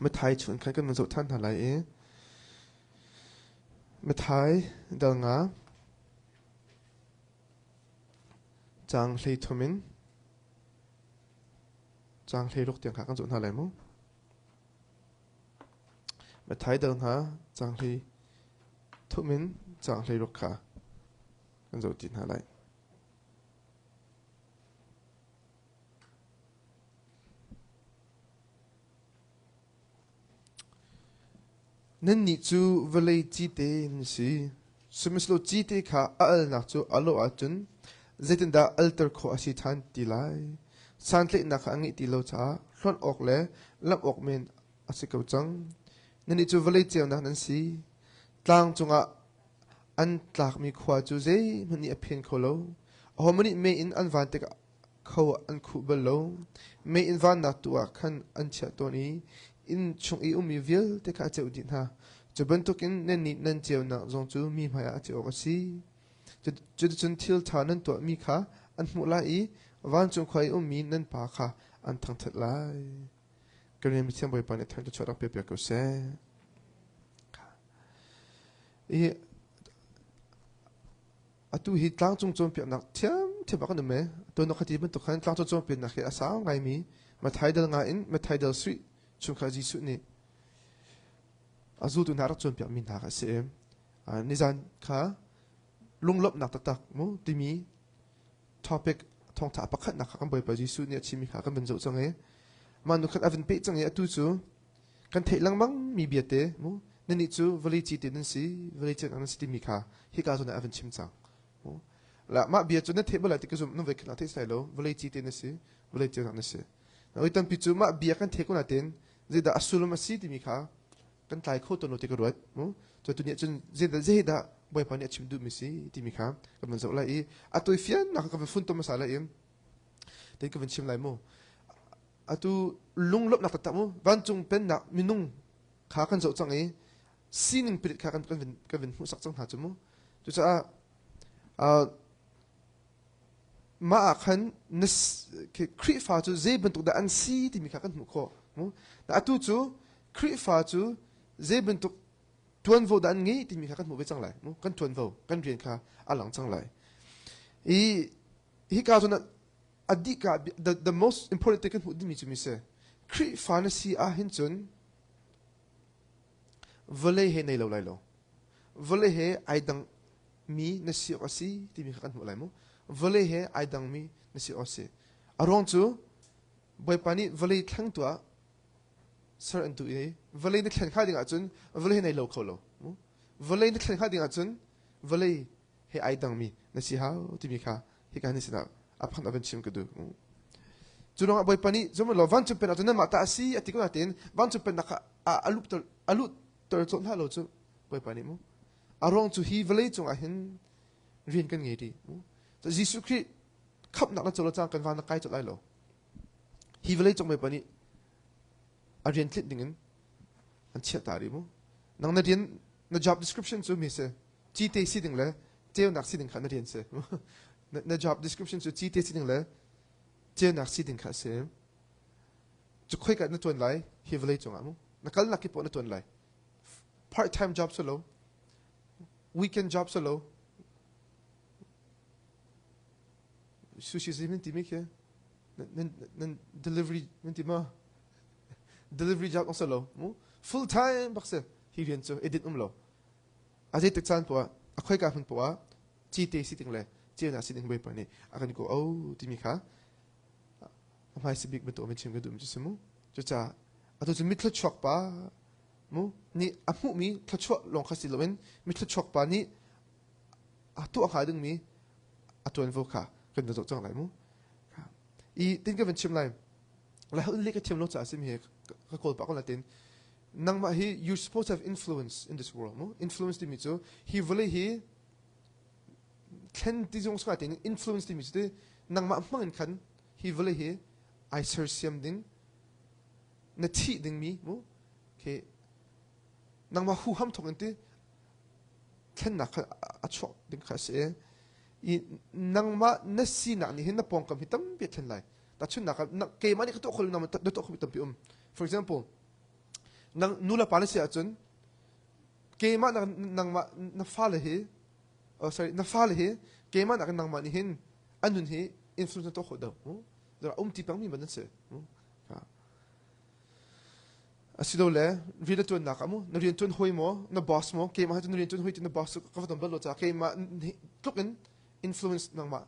Mathai chung khan kan van zoh ṭhan hna lai i Mathai dal nga caang 13 in caang 16 tiang kha kan zoh hna lai mu. Mathai dal nga caang 13 in caang 16 kha kan zoh ti hna lai. Nannih cu vawlei cite nan si. Sihmanhsehlaw cite kha a alnak cu a lawh ahcun zeitindah alter khawh a si ṭhan ti lai? Santlaihnak kha a ngeih ti lo caah hlonh awk le lamh awk men a si ko cang. Nannih cu vawlei ceunak nan si. Tlang cungah an tlakmi khua cu zeihmanh nih a phen kho lo. Ahohmanh nih mei in an van tikah kho an khuh bal lo. Mei in vannak tu ah khan an chiah tawn i inn chung i ummi vialte kha a ceuh dih hna. Cu bantukin nannih nan ceunak zong cu mi hmaiah a ceu awk a si. Cuticun thil ṭha nan tuahmi kha an hmuh lai i vancung khua i ummi nan Pa kha an thangṭhat lai. Kan rian mithiang Bawipa nih thangṭhat rak piak ko seh. I atu hi tlangcung cawnpiaknak thiamthiam ah kan um e. Tuan khati bantuk khan tlangcung cawnpiaknak hi a sau ngaimi Mathai dal nga in Mathai dal sui chungkhar Jesuh nih a zultu hna rak cawnpiakmi hna kha a si. Nizan kha lunglawmhnak taktak mu timi topic thawngtha pakhatnak kha kan Bawipa Jesuh nih a chimmi kha kan van zoh cang i mah nu khan a van peh cang i atu cu kan theih lengmang mi biate mu nannih cu vawlei ci te nan si vawlei ci nan si timi kha hika zawn ah a van chim cang mu la mah bia cu na theih bal ti ka zum nu ve khan theih sai lo vawlei ci te na si vawlei ci na si na oi tampi cu mah bia kan theih ko na ten zeidah a sullam a si timi kha kan tlai kho tawn lo ti ka ruat mu cu tu nih cun zeidah zeidah bawipa nih a chim duhmi si timi kha kan van zoh lai i a toi fian nak kan van fun tom hmasa lai i tin ka van chim lai mu atu lunglawmhnak taktak mu vancung pennak minung kha kan zoh cang i sining pilit kha kan kan van kan van hmuhsak cang hna cu mu cucaah mah ah khan na Khrihfa cu zei bantuk dah an si timi kha kan hmuh khawh mu atu cu Khrihfa cu zei bantuk tuanvo dah an ngei timi kha kan hmuh ve cang lai mu kan tuanvo kan rian kha a lang cang lai i hika zawn a dihka the most important thing kan hmuh dingmi cu mi si Khrihfa na si ah hin cun vawlei he nei lo lai lo vawlei he ai dang mi na si awk a si timi kha kan hmuh lai mu vawlei he ai dang mi na si awk a si a ruang cu Bawipa nih vawlei thleng tuah ser an duh i vawlei na thlen hnga ding ahcun vawlei he nei lo kho lo vawlei na thlen hnga ding ahcun vawlei he ai dangmi na si hau timi kha hika ni sinah a phan a van chim ka duh cu ruangah Bawipa nih zum law vancung pennak cu nanmah ta a si a ti ko nain vancung pennak kha a luh a luhter cawh hna lo cu Bawipa nih mu a ruang cu hi vawlei cungah hin rian kan ngei rih mu Jesuh Khrih khamhnak na colo cang kan van na kai colh lai lo hi vawlei cung Bawipa nih a rian tlinh dingin an chiah ta rih mu nang na rian na job description cu mi si cite si ding le ceunak si ding kha na rian si na job description cu cite si ding le ceunak si ding kha si cu khoi ka na tuan lai hi vawlei cungah mu na kalnak ki poh na tuan lai part time job si lo weekend job si lo sushi si min timi khi nan nan delivery nan ti ma delivery job si lo mu full time bak si hi rian cu edit um lo a zeitik caan poah a khoika hmun poah cite si ding le ceunak si ding Bawipa nih a kan ko o timi kha a hmaisa bik bantuk in chim ka duhmi cu si mu cucaah atu cu mithluachuak pa mu nih a hmuhmi thluachuah lawng kha si loin mithluachuak pa nih a tuah hnga dingmi a tuanvo kha kan va zoh cang lai mu i tin ka van chim lai lai le ka thiam lo caah simi he ka kawl pah ko natin nangmah hi you supposed to have influence in this world mu influence timi cu hi vawlei hi thlen ti zong sungah tin influence timi cu ti nangmah hmang in khan hi vawlei hi ai sersiam ding na thih dingmi mu khi nangmah huham thawk in ti thlennak kha a chuak ding kha a si i nangmah na sinak nih hin na pawngkam hi tampi a thlen lai tahchunhnak ah keimah nih ka tuah kho lo na tuah kho mi tampi um for example. Nang nu le pa na si ahcun keimah nangmah na fale hi oh sorry na fale hi keimah nakin nangmah nih hin an nun hi influence na tuah khawh deuh. Um ti peng mi ban nan si. Asilole rian na ṭuannak ah mu na rian ṭuan hawi maw na boss maw keimah cu na rian ṭuan hawi ti na boss ka va ton bal lo caah keimah tluk in influence nangmah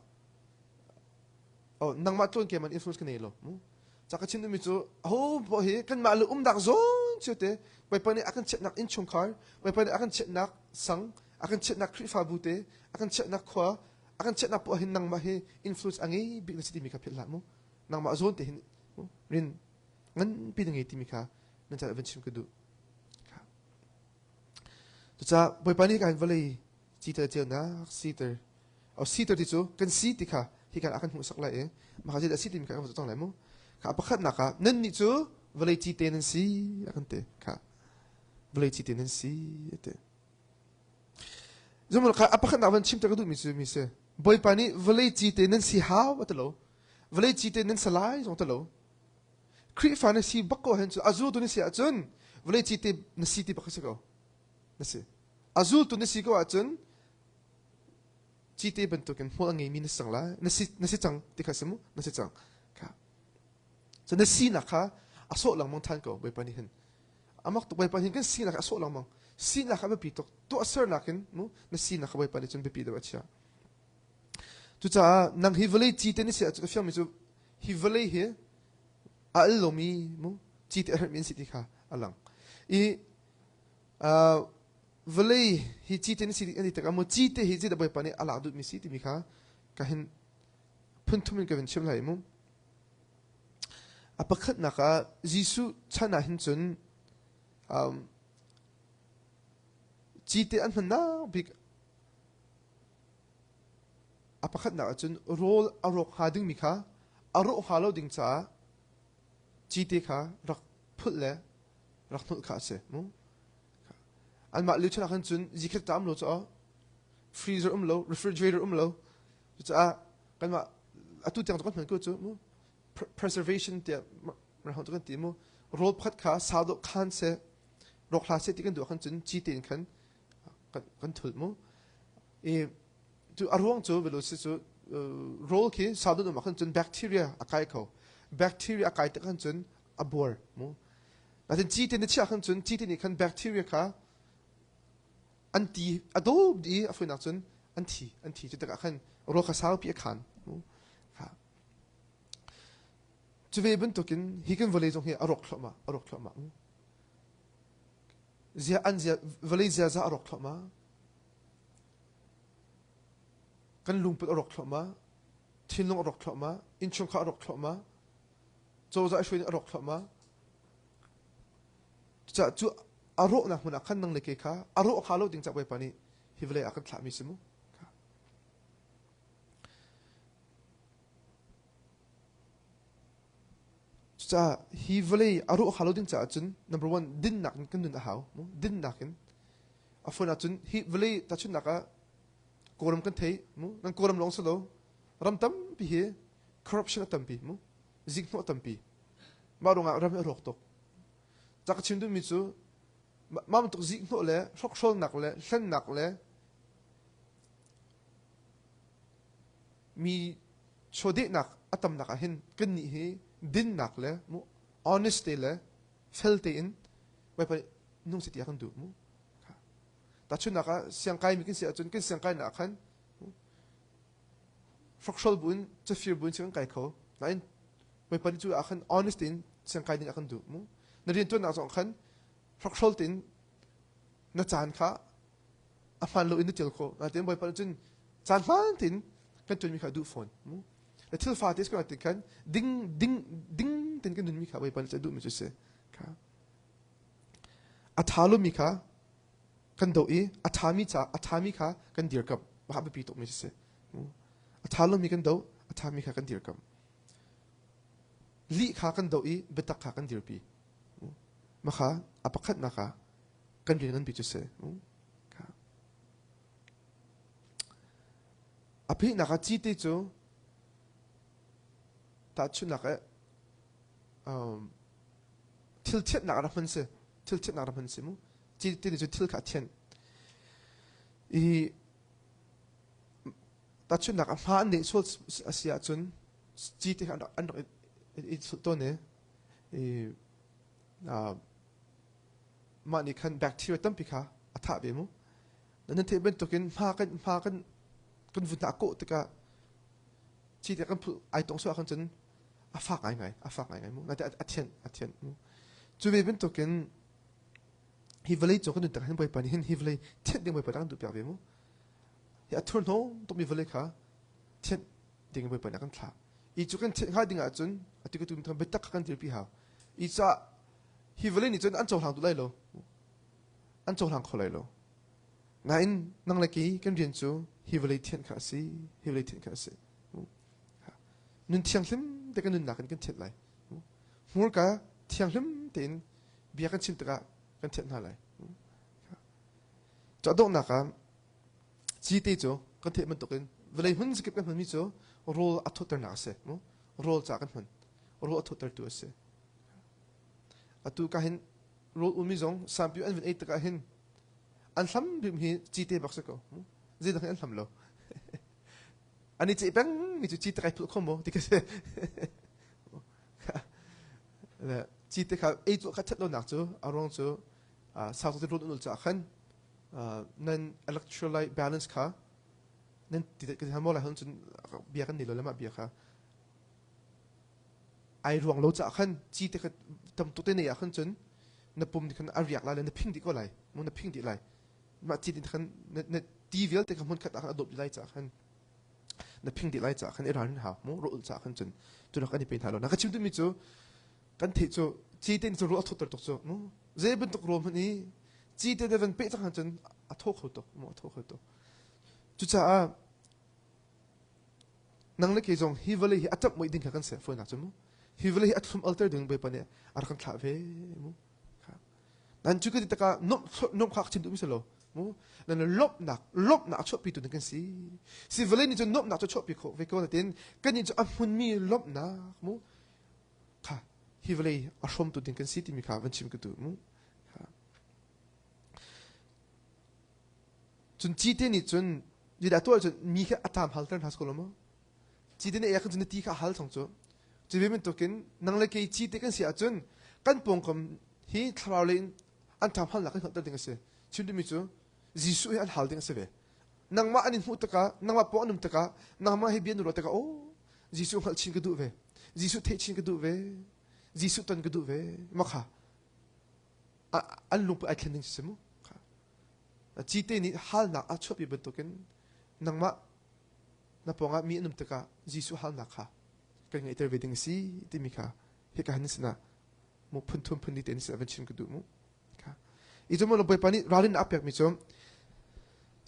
oh nangmah tlun keimah influence ka nei lo mu ca ka chim duhmi cu aho poh hi kanmah le umnak zawn cio te Bawipa nih a kan chiahnak innchungkhar Bawipa nih a kan chiahnak sang a kan chiahnak Khrihfabu te a kan chiahnak khua a kan chiahnak poah hin nangmah hi influence a ngei bik na si timi kha philh hlah mu nangmah zawn te hin rin nganpi na ngei timi kha nan caah van chim ka duh. Cucaah Bawipa nih kan vawlei citer ceunak siter o siter ti cu kan si ti kha hi kan a kan hmuhsak lai i mah kha zeidah si timi kha kan cang lai mu kha pakhatnak ah nan nih cu vawlei cite nan si a kan ti kha vawlei cite nan si a ti Zumul kha a pakhatnak van chim te ka duhmi cu mi si Bawipa nih vawlei cite nan si hau a ti lo vawlei cite nan si lai zong ti lo Khrihfa na si bak ko hen cu a zultu na si ahcun vawlei cite na si ti bak a si ko. Na si. A zultu na si ko ahcun cite bantukin hmual a ngeimi na si cang lai. Na si, na si cang ti kha si mu. Na si cang. Kha. So na sinak kha a sawh lengmang than ko Bawipa nih hin. Amak tuk Bawipa hin kan sinak a sawh lengmang. Sinak a biapi tuk. Tuahsernak in mu na sinak kha Bawipa nih cun biapi deuh a chiah. Cucaah nang hi vawlei cite na si ahcun a fiangmi cu hi vawlei hi a al lomi mu cite a herhmi an si ti kha a lang. I uh, vawlei hi cite na si an ti tikah mu cite hi zeidah Bawipa nih a lak duhmi si timi kha ka hin phunthum in ka vun chim lai mu. A pakhatnak ah Jesuh chan ah hin cun um, cite an hmannak bik A pakhatnak ahcun rawl a rawk hnga dingmi kha a rawh hnga lo ding caah cite kha rak phulh le rak hnulh kha a si. Anmah lio chan ah khan cun zikhat ta um lo caah freezer um lo, refrigerator um lo. Cucaah kanmah atu tiang cu kan hman ko cu mu preservation tiah rahon cu kan ti mu rawl pakhat kha sau dawh khan seh rawk hlah seh ti kan duh ah khan cun cite in khan kan thulh mu i cu a ruang cu velo si cu rawl khi sau dun um ah khan cun bacteria a kai kho bacteria a kai tik khan cun a buar mu natin cite na chiah khan cun cite nih khan bacteria kha an ti a dawp di a fuinak cun an thi an thi cu tikah khan rawl kha saupi a khan mu cu ve bantukin hi kan vawlei zong hi a rawk thluahmah a rawk thluahmah mu Zia an zia vawlei ziaza a rawk thluahmah. Kan lungput a rawk thluahmah. Thinlung a rawk thluahmah. Innchungkhar a rawk thluahmah. Cozah hruai a rawk thluahmah. Cucaah cu a rawhnak hmun ah khan nang le ke kha a rawh kha lo ding cah Bawipa nih hi vawlei ah kan thlahmi si mu. Cucaah hi vawlei a rawh kha lo ding caah cun number one dinnak in kan nun a hau. Dinnak in a phone ahcun hi vawlei tahchunhnak ah Kawlram kan thei mu nan Kawlram lawng si lo ram tampi hi corruption a tampi mu zikhnawh a tampi mah ruangah ram hi a rawk tuk ca ka chim duhmi cu mah bantuk zikhnawh le hrokhrawlnak le hlennak le mi chawdehnak a tamnak ah hin kannih hi dinnak le mu honest te le fel tein Bawipa nung si tiah kan duh mu tahchunhnak ah siangkai mi kan si ahcun kan siangkainak ah khan hrokhrol buin cafir buin si kan kai kho nain Bawipa nih cu ah khan honest tein siangkai ding a kan duh mu na riantuannak zong khan hrokhrol tein na caan kha a hmaan lo in na ṭial khawh nain Bawipa nih cun caan hmaan tein kan ṭuanmi kha a duh fawn le thil fate si ko khan ding ding ding tein kan nunmi kha Bawipa nih a duhmi cu a si kha a ṭha lomi kha kan doh i a ṭhami ca a ṭhami kha kan dirkamh mah biapi tukmi cu si a ṭha lomi kan doh a ṭhami kha kan dirkamh lih kha kan doh i biatak kha kan dirpi mah kha a pakhatnak ah kan rian nganpi cu si a phihnak ah cite cu tahchunhnak ah um, thil thianhnak ah rak hman si. Thil thianhnak ram hman si mu. Cite nih cun thil kha a thianh. I tahchunhnak ah hma an neh sual a si ahcun cite kha an rak i sulh tawn i i mah nih khan bacteria tampi kha a thah ve mu. Nan theih bantukin hma kan hma kan kan vun a kawh tikah cite kan phulh ai tong sual ahkhan cun a fak ngaingai a fak ngaingai mu naite a thianh a thianh mu. Cu ve bantukin hi vawlei cung kan nun tak hin Bawipa nih hin hi vawlei thianh ding Bawipa kan duh piak ve mu. Hi a thurhnawm tukmi vawlei kha thianh ding Bawipa nih a kan thlah. I cu kan thianh hnga ding ahcun atu ka tu biatak kha kan dirpi hau. I caah hi vawlei nih cun an cohlang duh lai lo. An cohlang kho lai lo. Nain nang le kei kan rian cu hi vawlei thianh kha a si. Hi vawlei thianh kha a si. Nun thianghlim te kan nunnak in kan thianh lai. Hmurka thianghlim tein bia kan chim tikah kan thianh hna lai. Cu a donghnak ah cite cu kan theih bantukin vawlei hmun zakip kan hmanmi cu rawl a thawtternak a si. Rawl caah kan hman. Rawl a thawttertu a si. Atu ka hin rawl ummi zong sampi an vun ei tikah hin an hlam bik hi cite bak si ko. Zeidang hi an hlam lo. An i ceih peng mi cu cite kai phulh kho maw ti ka si. Cite kha ei cu kha ṭhat lonak cu a ruang cu sau tuk rawl un caah khan nan electrolyte balance kha nan ti kan maw lai cun bia kan nei lo le mah bia kha ai ruang lo caah khan cite kha tam tuk te nei ah khan cun na pum nih khan a riak lai le na phing dih ko lai mu na phing dih lai mah cite khan na ti vialte kha hmun khat ah khan a dawp dih lai caah khan na phing dih lai caah khan i ralrin hau mu rawh caah khan cun tunak an i pe hna lo na ka chim duhmi cu kan theih cu cite nih cun ruah a thawtter tuk cu mu zei bantuk rawl hmanh i cite na van peh cang cun a thaw kho tuk mu a thaw kho tuk cucaah nang le kei zong hi vawlei hi a ṭap muih ding kha kan ser fawinak cu mu hi vawlei hi a thlum alter ding Bawipa nih a rak kan thlah ve mu nan cu ka ti takah nuamh kha chim duhmi si lo mu nan lawmhnak lawmhnak a chuahpi tu kan si si vawlei nih cun nuamhnak cu chuahpi khawh ve ko natin kan nih cu a hmunmi lawmhnak mu kha hi vawlei a hrawmtu ding kan si timi kha van chim ka duh mu cun cite nih cun zeidah tuah cun mi kha a tam halter hna ko lo maw cite nih khan cun na ti kha a hal chung cu cu ve bantukin nang le kei cite kan si ahcun kan pawngkam hi thlarau lei in an ṭam halnak kan hngalhter ding a si chim duhmi cu Jesuh hi an hal ding a si ve nangmah an in hmuh tikah nangmah pawng an um tikah nangmah hi bia na ruah tikah oh Jesuh hngalh chin ka duh ve Jesuh theih chin ka duh ve Jesuh ton ka duh ve ma kha an lungput ai thlen ding si mu cite nih halnak a chuahpi bantukin nangmah na pawngah mi an um tikah Jesuh halnak kha kan ngeihter ve ding a si timi kha hika hin sinah mu phun thum phun li te in sinah van chim ka duh mu kha i cu Bawipa nih ralrin a pekmi cu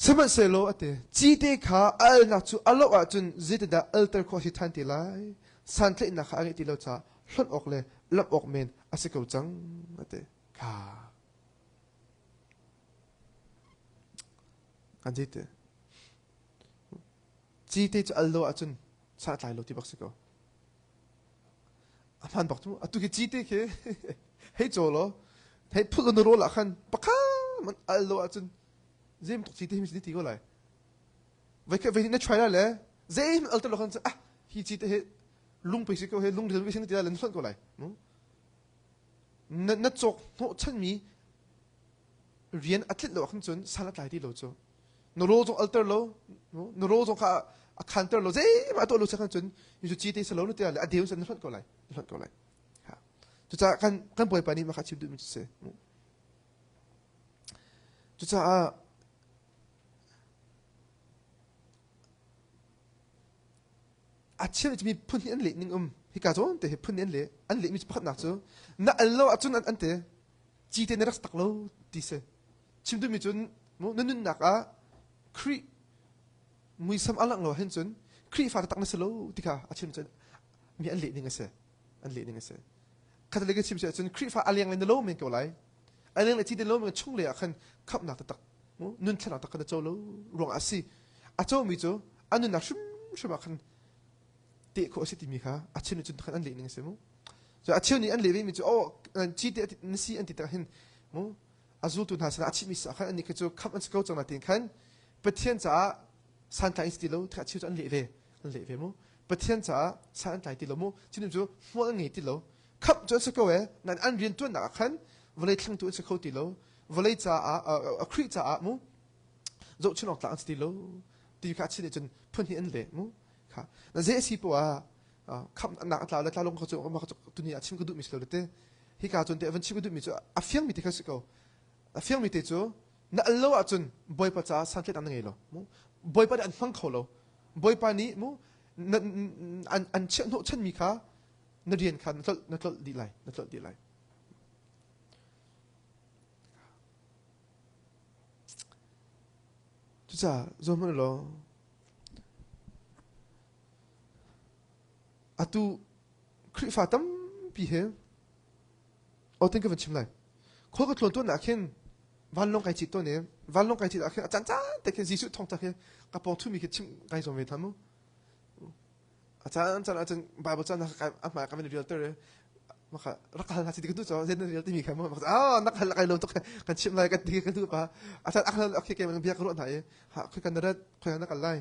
sihmanhsehlaw a ti cite kha a alnak cu a loh ahcun zeitindah alter khawh a si ṭhan ti lai santlaihnak kha a ngeih ti lo caah hlonh awk le lamh awk men a si ko cang a ti kha kan ti cite cu al lo ahcun san a tlai lo ti bak si ko A hmaan bak cu. Atu khi cite khi hei caw law hei phulh na rawl ah khan pakha man al lo ahcun zeim tuk cite hi mi ti ko lai. Voi khat voi na try lai le zeim al te lo khan ah hi cite hi lung pe si ko he lung ril pe si ti lai le na hlonh ko lai. Na na cawk hnawh chanmi rian a tlinh lo ahkhan cun san a tlai ti lo cu. Na rawl zong alter lo, na rawl zong kha a khanter lo, zeihmah a tuah lo khan cun cu cite si lo na ti le a deu na hlonh ko lai, na hlonh ko lai. Cucaah kan kan Bawipa nih mah kha chim duhmi cu si. Cucaah a chim mi phun hi an leh ning um hika zawn te hi phun an leh an leh mi pakhatnak cu na al lo ahcun an te cite na rak tak lo ti si chim duhmi cun na nunnak ah Khrih muisam a langh lo hin cun Khrihfa taktak na si lo ti kha a chim cun mi an leh ning a si an leh ning a si Catholic a chim si ahcun Khrihfa a leng le na lo men ko lai a leng le ci lo men chung le ah khan khamhnak taktak nun thlennak tak khan na co lo ruang ah si a comi cu a nunnak hrimhrim ah khan teh khawh a si timi kha a chim cun khan an leh ning a si mu so a cheu nih an leh ve mi cu oh ci te na si an ti tak hin. Mu a zultu hna sinah a chimmi ah khan annih khi cu khamh an si ko cang na tiin khan Pathian caah santlai an si ti lo tikah cheu cu an leh ve an leh ve mu Pathian caah san an tlai ti lo mu cunim cu hmual an ngei ti lo khamh cu an si ko e nain an rian tuannak ah khan vawlei thlengtu an si kho ti lo vawlei caah a Khrih caah mu zohchun awk tlak an si ti lo ti kha a chin nih cun phun hnih an leh mu kha na zei a si poah ah khamhnak a tlau le tlau lo cu tuni ah chim ka duhmi si lo te hika cun te van chim ka duhmi cu a fiangmi te kha si ko a fiangmi te cu na al lo ahcun bawipa caah santlaihnak na ngei lo mu bawipa nih an hmang kho lo bawipa nih mu an an chiah hnawh chanmi kha na rian kha na tlolh na tlolh dih lai na tlolh dih lai Cucaah zohhmanh law atu Khrihfa tampi he awtin ka van chim lai. Khual ka tlawn tawn ah khin vanlawng kai cit tawn i vanlawng kai cit ah khin a caan caan te khin Jesuh thawngtha khi ka pawng thumi khi chim kai zuam ve than mu. A caan caan ahcun Bible caan a hmai ka van i rialter i maka rak hal hna si ti ka duh caw zein rial timi kha mu ah nak hal kai lo tuk kan chim lai kan ti ka duh pa a caan ak okay ke bia ka ruah hna i ha khoi kan rat khoi na kal lai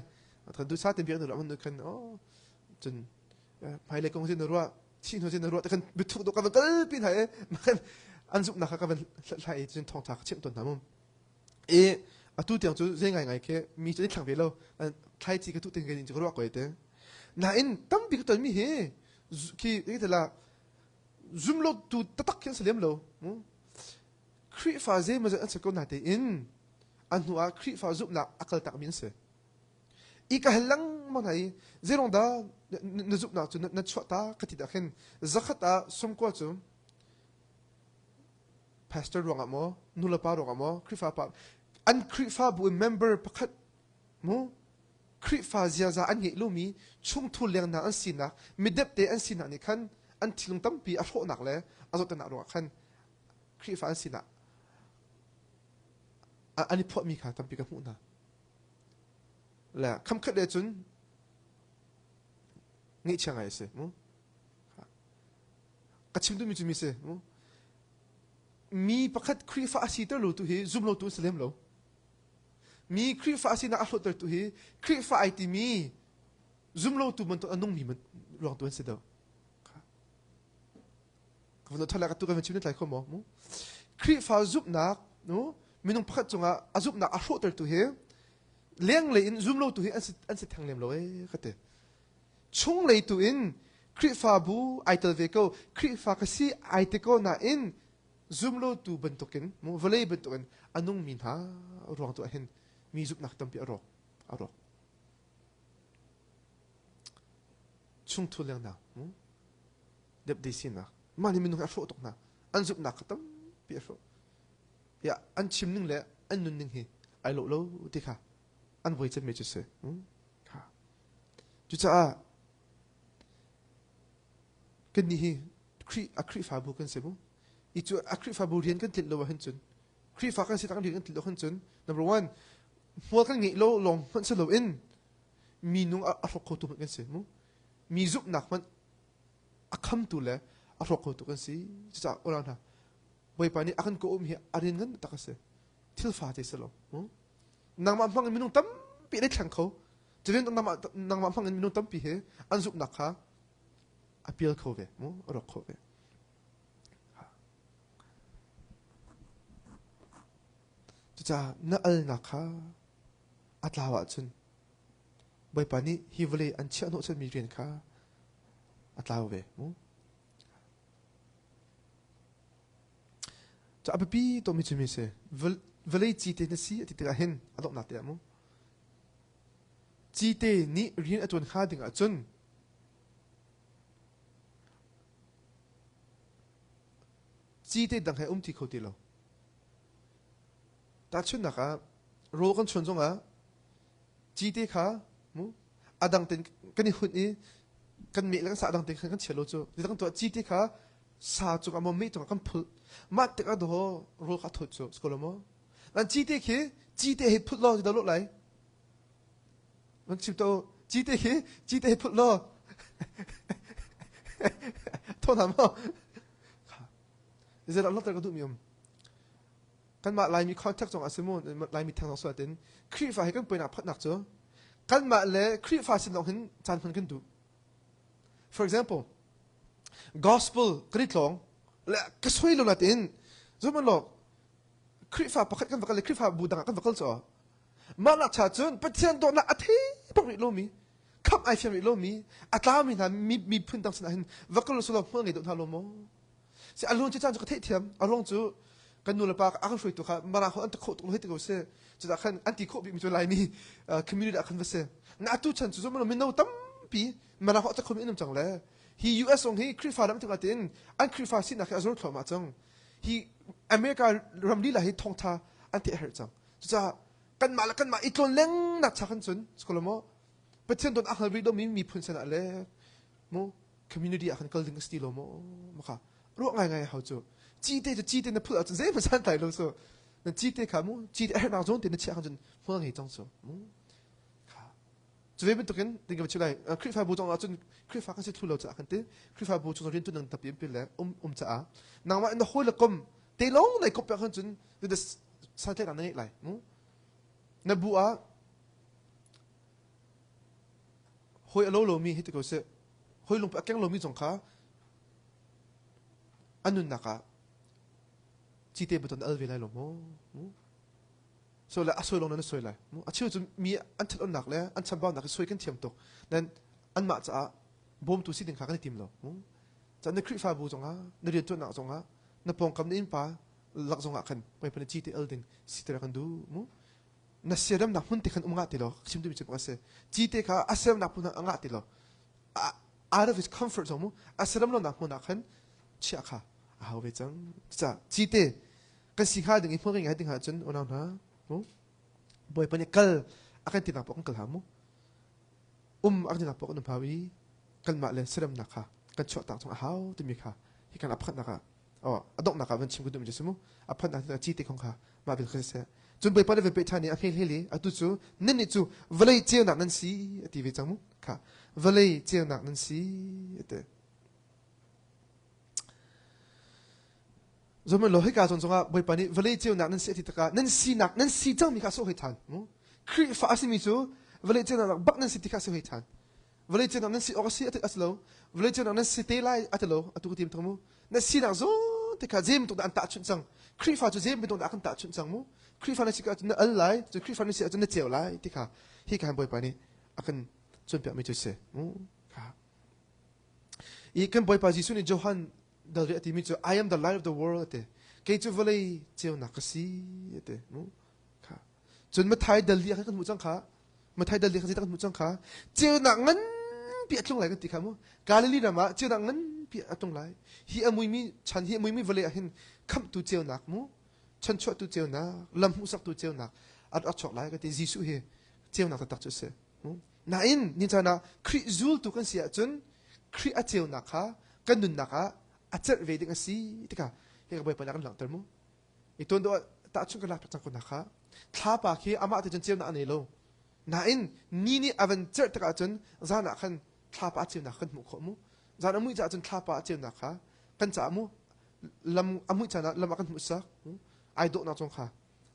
kan duh sa te bia na ruah mun khan oh cun hmailei kong sin na ruah thi hnu sin na ruah kan biathuk dok ka van kal pi hna i an zumhnak kha ka van hlathlai i cun thawngtha ka chimh tawn hna mu i atu tiang cu zei ngai ngai khi mi cu an thlang ve lo thlaici ka tuh ting ka ruah ko te nain tampi ka ton mi hi khi la zum lo tu tatak khi an si lem lo Khrihfa zeimawzat an si ko na tein a hnu ah Khrihfa zumhnak a kal tak mi an si i ka hal lengmang hna i zeirong dah na zumhnak cu na chuah ta ka ti dah khin zakhat ah sumkua cu pastor ruangah maw nulepa ruangah maw Khrihfa pa an Khrihfabu in member pakhat mu Khrihfa ziaza an ngeih lomi chungthu lengnak an sinak midepte an sinak nih khan an thinlung tampi a hrawhnak le a zawtnak ruangah khan Khrihfa an sinak an i phuahmi kha tampi ka hmuh hna. Le khamkhat le cun ngeihchia ngai a si mu. Ka chim duhmi cu mi si mu. Mi pakhat Khrihfa a siter lo tu hi zum lo tu an si lem lo. Mi Khrihfa a sinak a hlawtter tu hi Khrihfa ai timi zum lo tu bantuk a nungmi ruang tu an si deuh. Ka van thala ka tu kan chim ne tlai kho maw mu. Khrihfa zumhnak nu minung pakhat cungah a zumhnak a hrawhter tu hi lenglei in zum lo tu hi an si an si theng lem lo ee ka ti. Chunglei tu in Khrihfabu ai tel ve ko Khrihfa ka si ai ti ko nain zumlotu bantukin mu vawlei bantukin a nungmi hna ruang tu ah hin mi zumhnak tampi a rawk a rawk chungthu lengnak mu depde sinak mah nih minung hi a hrawh tuk hna an zumhnak kha tampi a hrawh ya an chim ning le an nun ning hi ai lo lo ti kha an voi cemmi cu si Cucaah kannih hi Khrih a Khrihfabu kan si mu. I cu a Khrihfabu rian kan tlinh lo ahhin cun Khrihfa kan si tak rian kan tlinh lo ahhin cun number one hmual kan ngeih lo lawng hmanh si loin mi nung a hrawk khotu hmanh kan si mu. Mi zumhnak hmanh a khamtu le a hrawk khotu kan si. Cucaah unau hna Bawipa nih a kan kawh hi a rian ngan tak a si. Thil fate si lo. Nangmah hmang in minung tampi an i thleng kho. Cutin nangmah nangmah hmang in minung tampi hi an zumhnak kha a pial kho ve, mu a rawk kho ve. Cucaah na alnak kha a tlau ahcun Bawipa nih hi vawlei an chiah hnawhchanmi rian kha a tlau ve mu. Cu a biapi tukmi cu mi si. Vawlei cite na si a ti tikah hin a donghnak te ah mu. Cite nih rian a ṭuan hnga ding ahcun cite dang he um ti kho ti lo. Tahchunhnak ah rawl kan chuan zongah cite kha mu a dang ten kan i hunh i kan meh le kan sa dang te khan kan chia lo cu kan tuah cite kha sa cungah maw meh cungah kan phulh mah tikah daw rawl kha thawt cu si ko lo maw nan cite khi cite he phulh law dah lawh lai nan chim to cite khi cite he phulh law thaw hna maw zeidah langhter ka duhmi um. Kanmah Laimi contact zong ah si mu Laimi theng zong sual tin Khrihfa hi kan poinak phatnak cu kanmah le Khrihfa sin lawng hin caan hman kan duh. For example, gospel kan i tlawng le ka soi lo natin zum law Khrihfa pakhat kan va kal le Khrihfa bu dang ah kan va kal caw mah nak cha cun Pathian dawtnak a thei bak rih lomi khamh ai fiang rih lomi a tlaumi hna miphun dang sinah hin va kal sulaw hmual ngei deuh hna lo maw si a lung cu caan cu ka theihthiam a ruang cu kan nu le pa a kan hruaitu kha mara kho an ta khawh tuk lo hei ti ko si cudah khan an ti khawh bikmi cu laimi community ah khan va si na atu chan cu zum mino tampi mara kho ta khomi an um cang le hi US zong hi Khrihfa ram tingah tin an Khrihfa sinak hi a zor thluahmah cang hi America ram lila hi thawngtha an theih herh cang cucaah kanmah le kanmah i tlawn lengnak cha khan cun skolomo Pathian don a hngal rih lomi miphun sinah le mu community ah khan kal ding a si ti lo maw maka ruah ngai ngai hau cu cite cu cite na phul ahcun zeihmanh san tlai lo su na cite kha mu cite a herhnak zawn te na chiah khan cun hmual ngei cang su mu kha cu ve bantukin ding ka chim lai Khrihfabu zong ahcun Khrihfa kan si thlu lo caah kan ti Khrihfabu chung rian tuan tapi in le um um caah nangmah na hawi le kom te long nei kop khan cun san tlai na ngei lai mu na bu ah hawi a lo lomi hi ti ko seh hawi lungput a keng lomi zong kha an nunnak ah cite baton al ve lai lo maw so le a soi lawng nan soi lai a cheu cu mi an ṭhat onnak le an chambaunak hi soi kan thiam tuk then anmah caah bawmtu si ding kha kan i tim lo cun na Khrihfabu zongah na rianṭuannak zongah na pawngkam na innpa lak zongah khan Bawipa nih cite al ding siter kan duh mu na siaremnak hmun te khan um ngah ti lo chim duhmi cu a si cite kha a siaremnak hmun ah a ngah ti lo out of his comfort zone mu a siarem lonak hmun ah khan chiah kha a hau ve cang ca cite kan si hnga ding i hmun ngai ding ahcun unau hna mu bawipa nih kal a kan tinak paoh kan kal hau mu um a kan tinak paoh kan um hau i kanmah le siaremnak kha kan chuahtak chung a hau timi kha hi kan a pakhatnak ah oh a donghnak ah van chim ka duhmi cu si mu a phannak cu ci te khong kha mah bil kha siseh cun Bawipa nih van peh ṭhan i a hmel hel i atu cu nannih cu vawlei ceunak nan si a ti ve cang mu kha vawlei ceunak nan si a ti Zohmanh law hika zawn zongah Bawipa nih vawlei ceunak nan si a ti tikah nan sinak nan si cangmi kha a sawh hoi ṭhan mu Khrihfa a simi cu vawlei ceunak bak nan si ti kha a si hoi ṭhan vawlei ceunak nan si awk a si a si lo vawlei ceunak nan si te lai a ti lo atu ka tim thang mu na sinak zawn te kha zei bantuk dah an tahchunh cang Khrihfa cu zei bantuk dah kan tahchunh cang mu Khrihfa na si ahcun na al lai cu Khrihfa na si ahcun na ceu lai ti kha hi ka Bawipa nih a kan cawnpiakmi cu si mu kha i kan Bawipa Jesuh nih Johan dal a timi cu I am the light of the world ati kei cu vawlei ceunak ka si ati mu kha cun Mathai dal li ah khan kan hmuh cang kha Mathai dal li khan kan hmuh cang kha ceunak nganpi a tlung lai kan ti kha mu Galilee ram ah ceunak nganpi a tlung lai hi a muimi chan hi a muimi vawlei ah hin khamhtu ceunak mu chanchuahtu ceunak lam hmuhsaktu ceunak a rak chuak lai ka ti Jesuh hi ceunak taktak cu a si nain ni caan ah Khrih zultu kan si ahcun Khrih a ceunak kha kan nunnak ah a celh ve ding a si tikha hi ka Bawipa nih a kan langhter mu I tuan deuh ah tahchunh kan lak cang ko na kha thlapa khi amah te cun ceunak a nei lo nain ni nih a van cerh tikah cun zan ah khan thlapa a ceunak kan hmuh khawh mu zan a muih caah cun thlapa a ceunak kha kan caah mu lam a muih caan ah lam ah kan hmuh sak ai dawhnak zong kha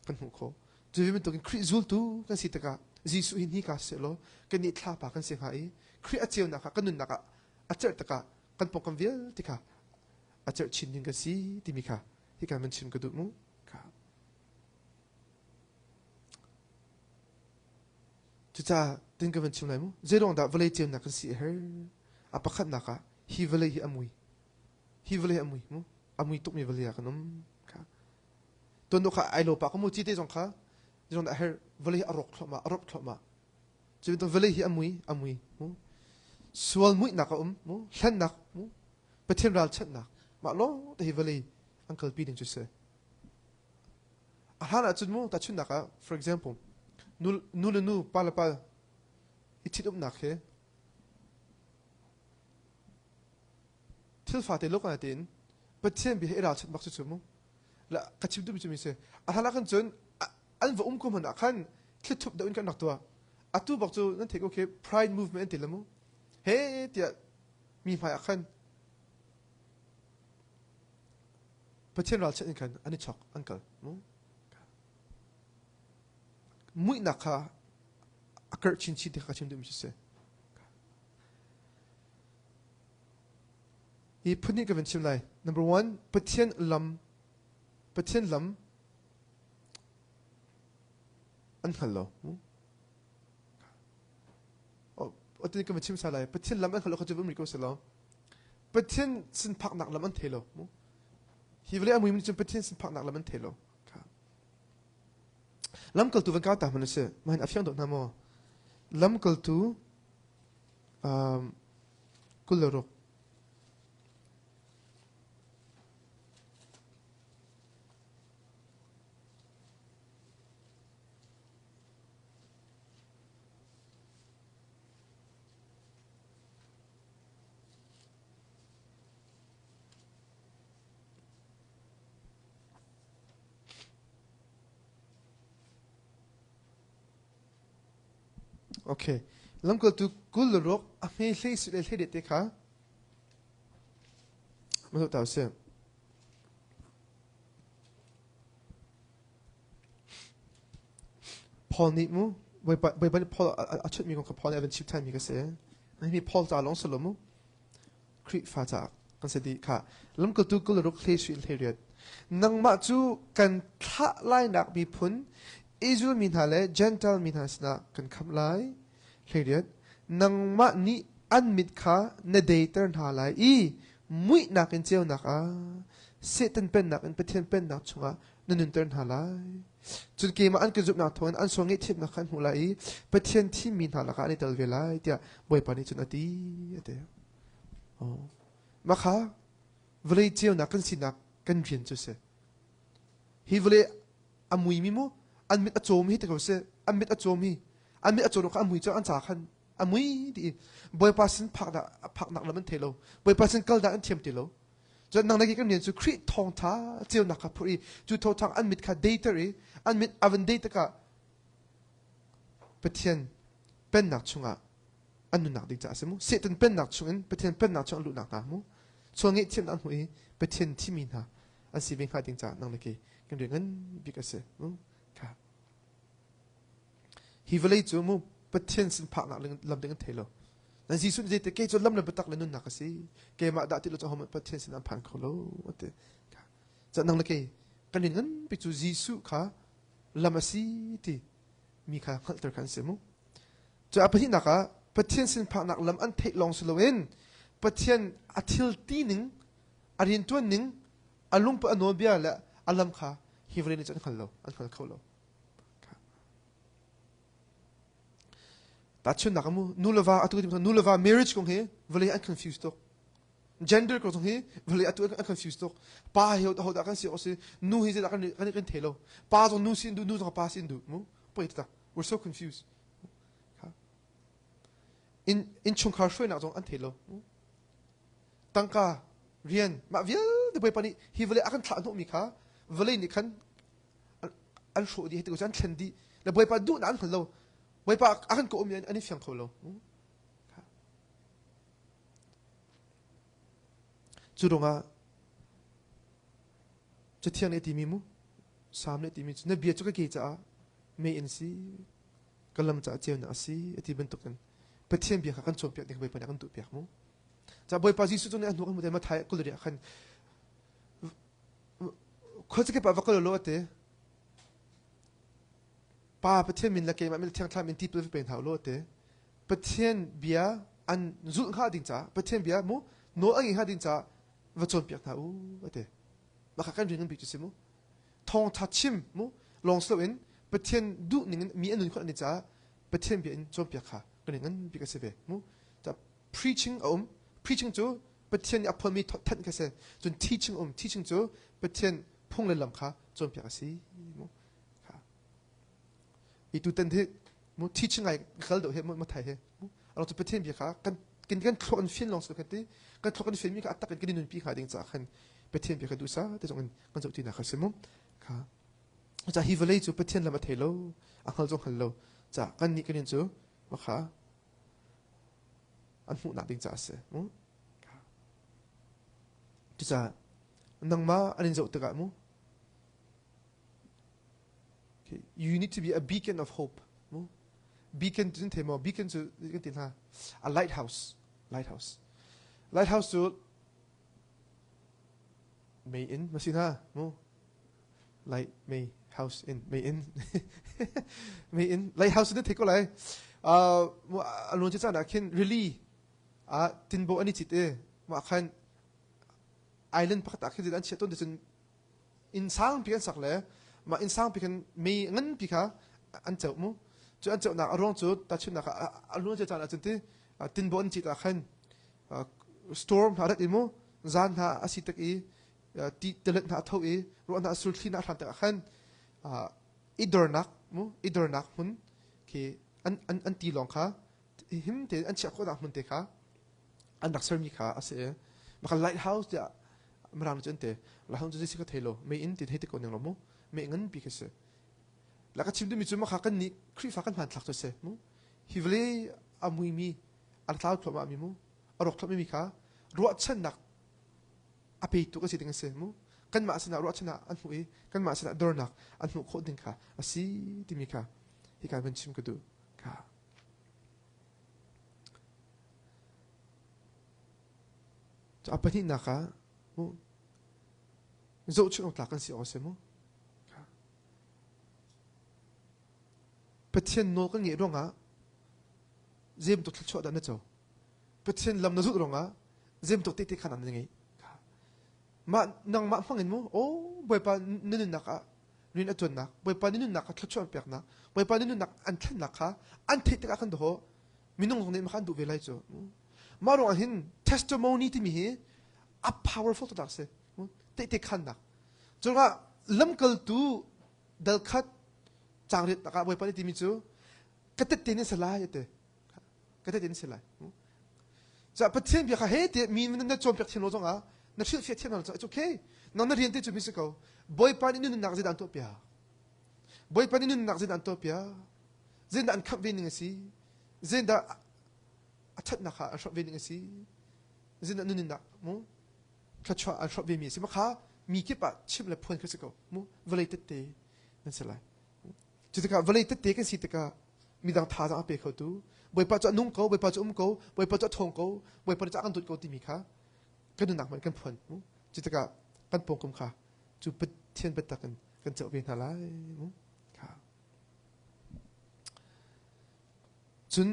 kan hmuh khawh cu bantukin Khrih zultu kan si tikah Jesuh hi hnika seh law kannih thlapa kan si hnga i Khrih a ceunak kha kan nunnak ah a cerh tikah kan pawngkam vialte kha a cerh chin ding kan si timi kha hika man chim ka duh mu ka cucaah tin ka van chim lai mu zeiruang dah vawlei ceunak kan si a her a pakhatnak ah hi vawlei hi a mui hi vawlei a mui mu a mui tukmi vawlei ah kan um kha tuan kha ai lo pa ka mu ci te zong kha zong dah her vawlei a rawk thluahmah a rawp thluahmah cu vawlei hi a mui a mui mu sual muihnak a um mu hlennak mu Pathian ralchanhnak mah lawng te hi vawlei an kalpi ding cu si. A hlan ahcun mu tahchunhnak ah for example nu, nu le nu pa le pa i ṭhitumnak hi thil fate lok ah tiin Pathian bia hi i ralchanh bak cu cu mu la ka chim duhmi cu mi si a hlan ah khan cun an va um ko hmanh ah khan thlithup deuh in kan rak tuah atu bak cu nan theih ko khi pride movement an ti le mu he tiah mi hmai ah khan Pathian ralchanh in khan an i chok an kal. Muihnak kha a karh chinchin ti kha ka chim duhmi cu si. Hi phun hnih ka van chim lai. Number one, Pathian lam, Pathian lam an hngal lo. Atu ka van chim sa lai. Pathian lam an hngal lo kha cu vun ri ko selaw. Pathian sin phaknak lam an thei lo. Hi vawlei a mui mi cun Pathian sin phaknak lam an thei lo. Lamkaltu van kau ta hmanh a si. Mah hin a fiang deuh hna maw? Lamkaltu 26. Okay. Lamkaltu 26 a hme hlei si le hlei det te kha ma zoh ta usih. Paul nih mu Bawipa nih Paul a chawnh kong kha Paul nih a van chim ṭhanmi ka si. Hi Paul ca lawng si lo mu. Khrihfa caah kan si dih kha lamkaltu 26 hlei sui hlei riat nangmah cu kan thlah lainak miphun Israel mi hna le Gentile mi hna sinah kan khamh lai hlei riat nangmah nih an mit kha na deiter hna lai i muihnak in ceunak ah Satan pennak in Pathian pennak chungah na nunter hna lai cun keimah an ka zumhnak thawngin an sual ngaihthiamnak kha an hmuh lai i Pathian thimmi hna lakah an i tel ve lai tiah Bawipa nih cun a ti a ti. Oh. Mah kha vawlei ceunak kan sinak kan rian cu si. Hi vawlei a muimi mu an mit a cawm hi ti ko si an mit a cawm hi an mit a cawm kha a mui cu an ca khan a mui ti i Bawipa sin phaknak phaknak lam an thei lo Bawipa sin kal dah an thiam ti lo Cun nang le kei kan rian cu Khrih thawngtha ceunak kha phurh i cu thawngtha an mit kha deiter i an mit a van dei tikah Pathian pennak chungah an nunnak ding caah a si mu. Satan pennak chungin Pathian pennak chung an luhnak hna mu. Sual ngaihthiamnak an hmuh i Pathian thimi hna an si ve hnga ding caah nang le kei kan rian ngan bik a si. Kha. Hi vawlei cu mu Pathian sin phaknak lam ding an thei lo. Na Jesuh nih zeiti kei cu lam le biatak le nunnak a si. Keimah dah ti lo cu ahohmanh Pathian sin an phan kho lo a ti. Ca nang le kei kan rian nganpi cu Jesuh kha lam a si ti mi kha hngalhter kha an si mu. Cu a pahnihnak ah Pathian sin phaknak lam an theih lawng si loin Pathian a thil ti ning, a riantuan ning, a lungput a nawlbia le a lam kha hi vawlei nih cun an hngal lo, an hngal kho lo. Tahchunhnak mu nu le va atu nu le va marriage kong hi vawlei an confuse tuk. Gender kong hi vawlei atu an confuse tuk. Pa hi ho dah kan si si nu hi zeidah kan kan kan thei lo. Pa zong nu sin duh nu zong pa sin duh mu. Poi tak. We're so confused. In innchungkhar hruainak zong an thei lo. Tangka rian mah vialte Bawipa nih hi vawlei a kan thlah hnawhmi kha vawlei nih khan an hrawh dih hei ti ko an thlen dih le Bawipa duhnak an hngal lo Bawipa a kan kawhmi an i fiang kho lo cu ruangah Cathiang nih a timi mu Salm nih a timi cu na bia cu ka ke caah mei in si ka lam caah ceunak a si a ti bantukin Pathian bia kha kan cawnpiak ding Bawipa nih a kan duhpiak mu ca Bawipa Jesuh cu nih a hnu kan hmuh te Matthai 20 ah khan Khuazakip ah va kal law a ti. Pa Pathian min le keimah min le Thiang Thlarau min tipil va pe hna u law a ti. Pathian bia an zulh hnga ding caah Pathian bia mu nawl a ngei hnga ding caah va cawnpiak hna u a ti. Mah kha kan rian bik cu si mu. Thawngtha chim mu lawng si loin Pathian duh ning in mi an nun khawh ding caah Pathian bia in cawnpiak kha kan rian ngan bik a si ve mu. Preaching a um. Preaching cu Pathian nih a phuanmi thanh kha si. Cun teaching um. Teaching cu Pathian phung le lam kha cawnpiak a si. Mu. Kha. I tutan hi mu teaching ai kal deuh he mu thai he. Alo cu Pathian bia kha kan kan kan thluak an fian lawng si kan ti. Kan thluak an fian mi kha atak in kan i nunpi hnga ding caah khan Pathian bia kha duhsa te zong in kan zoh ti nak kha si mu. Kha. Ca hi vawlei cu Pathian lam a thei lo, a hngal zong hngal lo. Ca kan nih kan in cu kha an hmuhnak ding caah a si. Cucaah nangmah an in zoh tikah mu You need to be a beacon of hope. Beacon cu thei maw? Beacon cu kan ti hna. A lighthouse. Lighthouse. Lighthouse cu mei inn ma si hna mu light mei house inn mei inn mei inn lighthouse na thei ko lai a luan caan ah khin rili ah tinbo an i cit i mah khan island pakhat ah khin an chiah tawn cun inn sangpi an sak le mah inn sangpi khan mei nganpi kha an ceuh mu cu an ceuhnak a ruang cu tahchunhnak ah a luan caan ah cun ti tinbo an cit ah khan storm hna rat i mu zan hna a si tak i ti tilet hna a tho i ruah hna sul thli hna a hran tikah khan i dornak mu i dornak hmun khi an an an ti lawng kha him te an chiah khawhnak hmun te kha an rak sermi kha a si i maka lighthouse tiah mirang cu an ti lighthouse cu zei si ka thei lo mei inn ti thei te ko ning lo mu mei ngan pi khi si la ka chim duhmi cu maka kan nih Khrihfa kan hmanthlak cu si mu hi vawlei a muimi a tlau thluahmah mi mu a rawk thluahmah mi kha ruahchannak a petu ka si ding a si mu kanmah sinah ruahchannak an hmuh i kanmah sinah dornak an hmuh khawh ding kha a si timi kha hika van chim ka duh kha a pahnihnak ah mu zohchunh awk tlak kan si awk a si mu Pathian nawl kan ngeih ruangah zeibantuk thluachuah dah na co? Pathian lam na zulh ruangah zeibantuk tehte khan na ngeih? Mah nangmah hmang in mu oh Bawipa na nunnak ah rian a tuannak Bawipa na nunnak ah thluachuah an peknak Bawipa na nunnak an thlennak kha an theih tikah khan daw minung zong nih mah kha an duh ve lai cu mah ruangah hin testimony timi hi a powerful taktak si tehte khannak cungah lamkaltu dal khat caang riat takah Bawipa nih timi cu ka tette nih si lai ate ka tette nih si lai ca Pathian bia kha he te mi na cawnpiak thiam lo zongah na hrilhfiah thiam lo zongah it's okay nang na rian te cu mi si ko Bawipa nih nunnak zeidah an tuah piak Bawipa nih nunnak zeidah an tuah piak zeidah an khamh ve ning a si zeidah a ṭhatnak kha an hrawh ve ning a si zeidah nunnak mu thluachuah an hrawh ve mi a si ma kha mi kip ah chimh le phuan kha si ko mu vawlei tette nan si lai Cu tikah vawlei tette kan si tikah midang thazaang a pe khotu Bawipa cu a nung ko, Bawipa cu um ko, Bawipa cu a ṭhawng ko, Bawipa nih a kan dawt ko timi kha kan nunnak hmanh kan phuan. Cu tikah kan pawngkam kha cu Pathian biatak in kan ceuh ve hna lai. Cun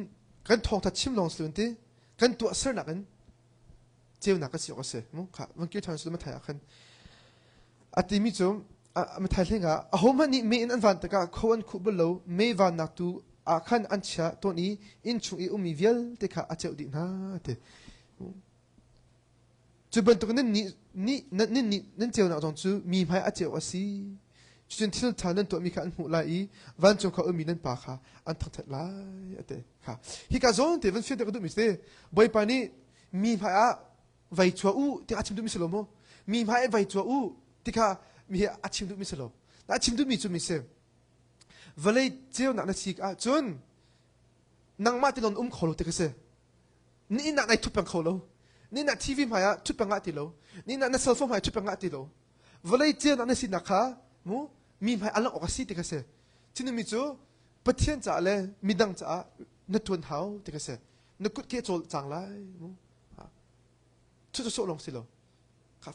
kan thawngtha chim lawng si ti kan tuahsernak in ceunak ka si awk a si mu kha van kir ṭhan sul Mathai ah khan a timi cu Mathai hleng ah ahohmanh nih mei in an van tikah kho an khuh bal lo mei vannak tu ah khan an chiah tawn i inn chung i ummi vialte kha a ceuh dih hna ti Cu bantuk nan nih nih nan nih nan ceunak zong cu mi hmai a ceu a si. Cucun thil ṭha nan tuahmi kha an hmuh lai i vancung kha ummi nan pa kha an thangṭhat lai a ti. Kha hika zawn te van fianter ka duhmi si Bawipa nih mi hmai ah vai chuah u ti a chim duhmi si lo maw? Mi hmai ah vai chuah u ti kha mi hi a chim duhmi si lo. A chim duhmi cu mi si vawlei ceunak na si ahcun nangmah ti lon um kho lo ti ka si. Ni inn ah nai ṭhut peng kho lo. Ni inn ah TV hmai ah ṭhut peng ah ti lo. Ni inn ah na cell phone hmai ṭhut peng ah ti lo. Vawlei cian ah na sinak kha mu mi hmai a langh awk a si ti kha si. Chinmi cu Pathian caah le midang caah na ṭuan hau ti kha si. Na kut ke cawl cang lai mu. Cu cu sawh lawng si lo.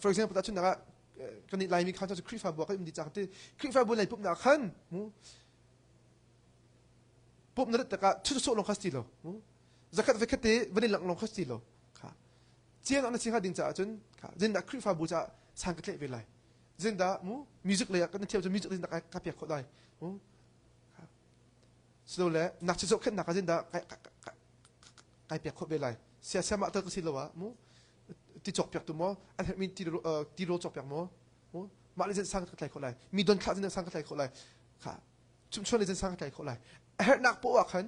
For example, tahchunhnak ah kan nih Laimi kha cu Khrihfabu ah kan um dih cang ti Khrihfabu lei pumhnak khan mu pumh na rat tikah cu sawh lawng kha si lo mu zakhat vekhat te van i langh lawng kha si lo kha chiang na si hnga ding caah cun kha zindah Khrihfabu caah sang ka tleh ve lai zindah mu music lei ah kan thiam cu music zindah ka pek khawh lai mu silo le nak chi zohkhenhnak ah zindah kai pek khawh ve lai sia sia mah tal ka si lo ah mu ti cawk piak tu maw an herhmi ti ro cawk piak maw mu mah le zin sang ka tlai khawh lai mi don thlah zin sang ka tlai khawh lai kha chumchuan le zin sang ka tlai khawh lai a herhnak poah ah khan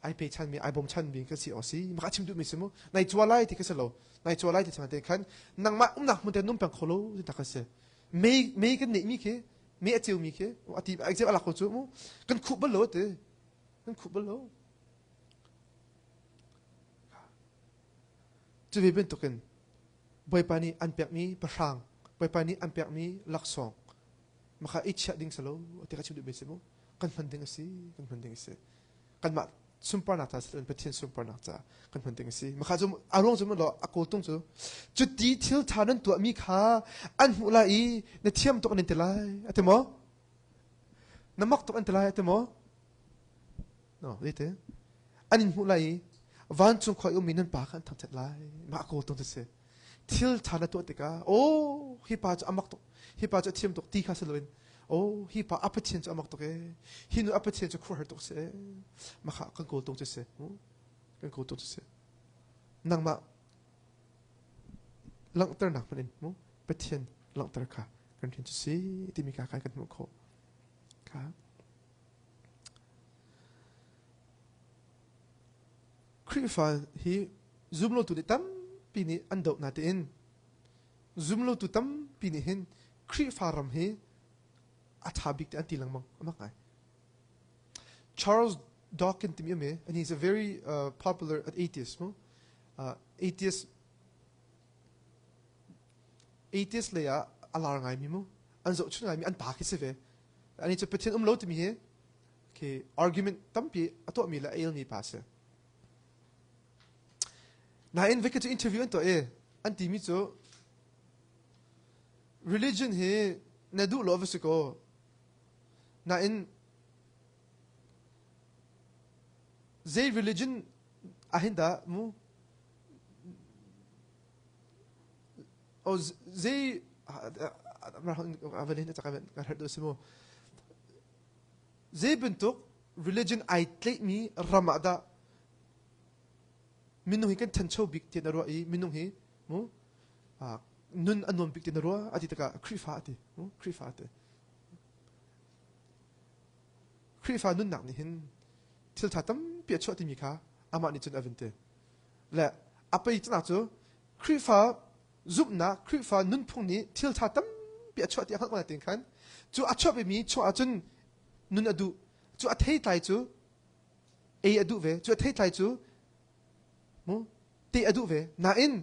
ai pe chanmi ai bawm chanmi ka si awk si maka chim duhmi si mu nai chua lai ti ka si lo nai chua lai ti chang te khan nangmah umnak hmun te num peng kho lo ti tak ka si mei mei kan neih mi khi mei a ceu mi khi ati exam alak ko cu mu kan khuh bal lo ti kan khuh bal lo cu ve bantukin Bawipa nih an pekmi pahrang Bawipa nih an pekmi laksawng. Maka i chiah ding salo ti ka chim duh mi si mu. Kan hman ding a si, kan hman ding a si. Kanmah sunparnak ca si Pathian sunparnak ca kan hman ding a si. Maka cu a ruang cu lo a kawltung cu cuti thil tha nan tuah mi kha an hmuh lai i na thiam tuk an in ti lai a ti maw? Na mak tuk an ti lai a ti maw? No, te. An in hmuh lai i vancung khua i ummi nan pa kha an thangṭhat lai. Mah kawltung cu si. Thil ṭha na tuah tikah, oh, hi pa cu a mak tuk, hi pa cu a thiam tuk ti kha si loin, oh, hi pa a Pathian cu a mak tuk ee, hi nu a Pathian cu khuaruahhar tuk si ee. Mah kha kan kawltung cu si. Kan kawltung cu si. Nangmah langhternak hmanh in mu Pathian langhter kha kan rian cu si timi kha kan hmuh khawh. Kha. Khrihfa hi zumlotu nih tampi nih an doh natein zumlotu tampi nih hin Khrihfa ram hi a ṭha bik ti an ti lengmang amak ngai. Charles Dawkins timi um i and he's a very uh, popular atheist mu uh, atheist atheist lei ah a lar ngaimi mu an zohchun ngaimi an pa khi si ve ani cu Pathian um lo timi hi khi argument tampi a tuahmi le a elmi pa si. Nain vekhat cu interview an tuah i an timi cu religion hi na duh lo va si ko nain zei religion ahhin dah mu oh zei Zei bantuk religion ai tlaihmi ram ah dah minung hi kan ṭhancho bik ti na ruah i minung hi mu nun a nuam bik ti na ruah a ti tikah Khrihfa a ti mu Khrihfa a ti Khrihfa nunnak nih hin thil ṭha tampi a chuah timi kha amah nih cun a vun ti le a pei canak cu Khrihfa zumhnak Khrihfa nunphung nih thil ṭha tampi a chuah ti a hngalh ko nain khan cu a chuahpimi chuah ahcun nun a duh cu a theitlai cu ei a duh ve cu a theitlai cu mu te a duh ve nain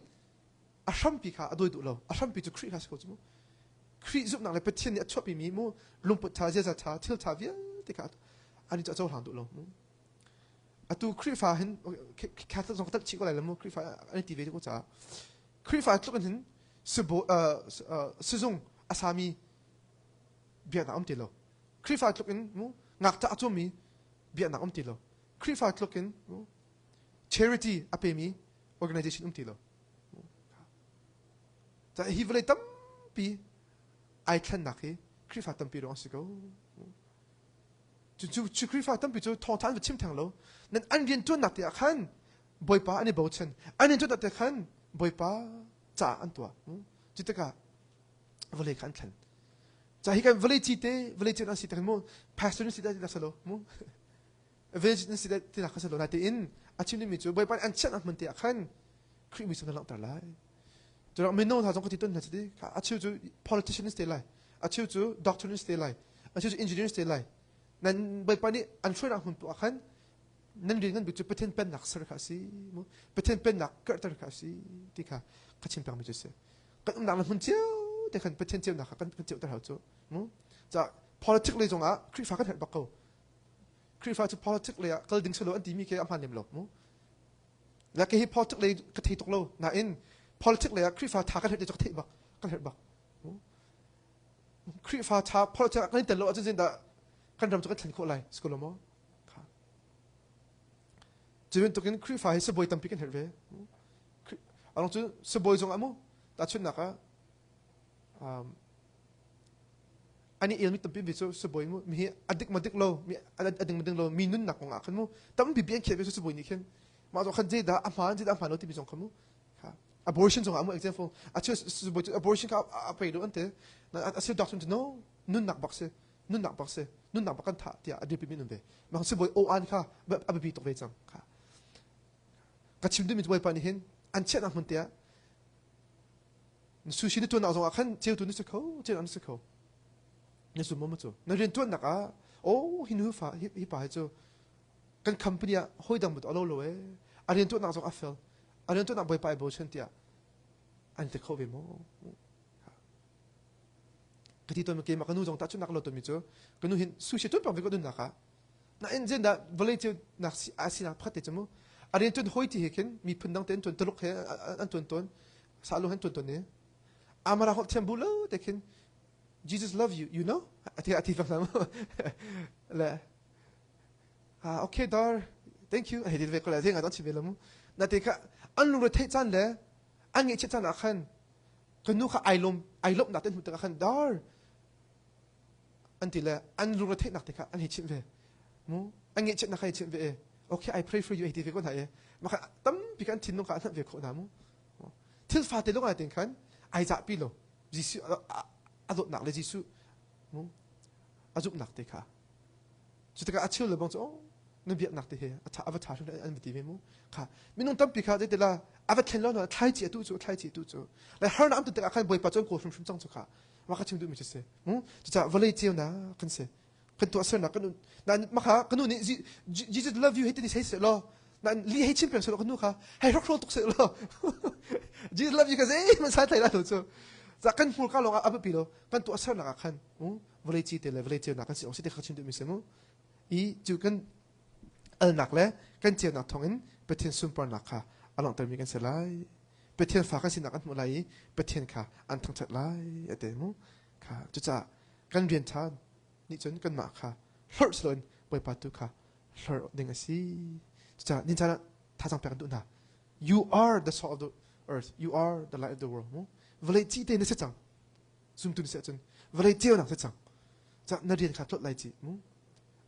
a hrampi kha a dawi duh lo a hrampi cu Khrih kha si ko cu mu Khrih zumhnak le Pathian nih a chuahpimi mu lungput ṭha ziaza ṭha thil ṭha vialte kha ani cu a cohlang duh lo mu atu Khrihfa hin Catholic zong ka talh chih ko lai lo mu Khrihfa an ti ve ko caah Khrihfa tluk in hin sizung a sami biaknak um ti lo Khrihfa tluk in mu ngakṭah a cawmmi biaknak um ti lo Khrihfa tluk in mu charity a pemi organization um ti lo hi vawlei tampi ai thlennak hi Khrihfa tampi ruang si ko Cu cu Khrihfa tampi cu thawngtha an va chim theng lo. Nan an rian ṭuannak te ah khan Bawipa an i bochan. An rian ṭuannak te khan Bawipa caah an tuah. Cu tikah vawlei kha an thlen. Ca hi kan vawlei ci te vawlei ci an si te mu pastor nan si dah ti dah salo mu village nan si dah ti dah kha salo natein a chim dingmi cu Bawipa an chiat hmun te ah khan Khrih mi na langhter lai. Cu mino hna zong ka ti ton hna si a cheu cu politician te lai a cheu cu doctor nan si lai a cheu cu engineer si lai nan Bawipa nih an hruainak hmun poah khan nan rian ngan bik cu Pathian pennak ser kha a si mu Pathian pennak karhter kha a si ti kha ka chim pengmi cu a si kan umnak le hmun cio te khan Pathian ceunak kha kan kan ceuter hau cu mu ca politics lei zongah Khrihfa kan herh bak ko Khrihfa cu politics lei ah kal ding silo an timi khi a hmaan lem lo mu le kei hi politics lei ka thei tuk lo nain politics lei ah Khrihfa tha kan herh ti cu ka theih bak kan herh bak Khrihfa ṭha politics kan i tel lo ahcun zeitindah kan ram cu kan thlen khawh lai si ko lo maw? Cu bantukin Khrihfa hi sibawi tampi kan herh ve. Arong cu sibawi zong ah mu tahchunhnak ah ani ilmi tampi mi cu sibawi mu mi hi a dik ma dik lo mi a ding ma ding lo mi nunnak kong ah khan mu tampi bi an khiah ve cu sibawi nih khin mah zong khan zeidah a hmaan zeidah a hmaan lo timi zong kha mu abortion zong ah mu example a cheu abortion kha a pei lo an ti a cheu doctor no nunnak bak si nunnak bak si nunnak bak kan thah tiah a biapi mi nun ve mah sibawi o an kha a biapi tuk ve cang kha ka chim duhmi bawipa nih hin an chiahnak hmun te ah sushi na tuannak zong ah khan ceutu na si kho ceu na si kho na zum maw cu na rian tuannak ah oh hi nu fa hi pa hi cu kan company ah hoi dang but alo lo e a rian tuannak zong a fel a riantuannak bawipa ai bochan tiah an ti kho ve maw? Ka ti tawn keimah ka nu zong tahchunhnak lo tawnmi cu ka nu hin sushi tuan pang ve ko nunnak ah. Nain zindah vawlei ceunak a sinak pakhat te cu mu a rian tuan hawi ti he khin miphun dang te an tuan Tuluk he an tuan tawn Salu he an tuan tawn i Amara holh thiam bu lo te khin Jesus love you you know ati ati fang hna le ah okay dar thank you hei ti ve ko le zing ah don chim ve lo mu na te kha an lungre theih caan le an ngeihchiat caan ah khan ka nu kha ai lawm ai lawmhnak te hmuh tikah khan dar an ti le an lungre theihnak te kha an hei chimh ve mu an ngeihchiatnak kha hei chimh ve e okay I pray for you hei ti ve ko hna e mah kha tampi kan thinlung kha an hngalh ve khawh hna mu thil fate lung ai tin khan ai zahpi lo Jesuh a dawtnak le Jesuh mu a zumhnak te kha cu tikah a cheu le bang cu oh na biaknak te he a va ṭha hrim an va ti ve mu kha minung tampi kha zeitila a va thlen lo na thlaici atu cu thlaici atu cu le harnak am tikah khan bawipa cu an kawl hrimhrim cang cu kha mah kha chim duhmi cu si mu cucaah vawlei ceunak kan si kan tuahsernak kan na makha ka nu nih Jesus love you hei ti sei seh law na li hei chim peng seh law ka nu kha hei hrokhrol tuk seh law Jesus love you ka zeihmanh sai thai lai lo cu za kan hmurka lawng ah a biapi lo kan tuahsernak ah khan vawlei ci te le vawlei ceunak kan si awk si te kha chim duhmi si mu i cu kan alnak le kan ceunak thawngin Pathian sunparnak kha a langhtermi kan si lai Pathian fa kan sinak an hmuh lai i Pathian kha an thangṭhat lai a ti mu kha cucaah kan rian ṭha nih cun kanmah kha hlorh si loin Bawipa tu kha hlorh ding a si cucaah ni caan ah thazaang pek an duh hna you are the salt of the earth you are the light of the world mu vawlei ci te na si cang zumtu na si ahcun vawlei ceunak si cang ca na rian kha tlawt lai ci mu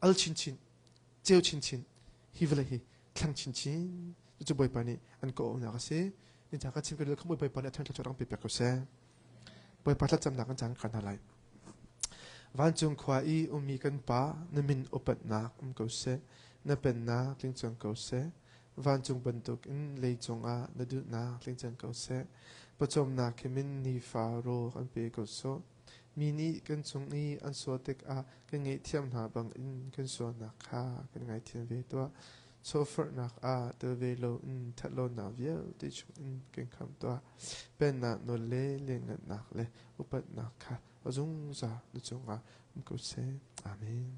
al chinchin ceu chinchin hi vawlei hi thlang chinchin cucu Bawipa nih an ka awhnak a si ni ca ka chim ka kha Bawipa nih a thang thluachuah rang pe pek ko seh Bawipa thlacamnak kan caan kan hna lai Vancung khua i ummi kan Pa na min upatnak um ko seh na pennak tling cang ko seh vancung bantukin leicung ah na duhnak tling cang ko seh pawcawmnak khimin nifa rawl kan pe ko sawh Mi nih kan cung i an sual tikah kan ngaihthiam hna bangin kan sualnak kha kan ngaithiam ve tuah. Chawhforhnak ah tel ve loin ṭhatlonak vialte chungin kan khamh tuah. Pennak nawl le lianngannak le upatnak kha a zungzal na cungah um ko seh. Amen.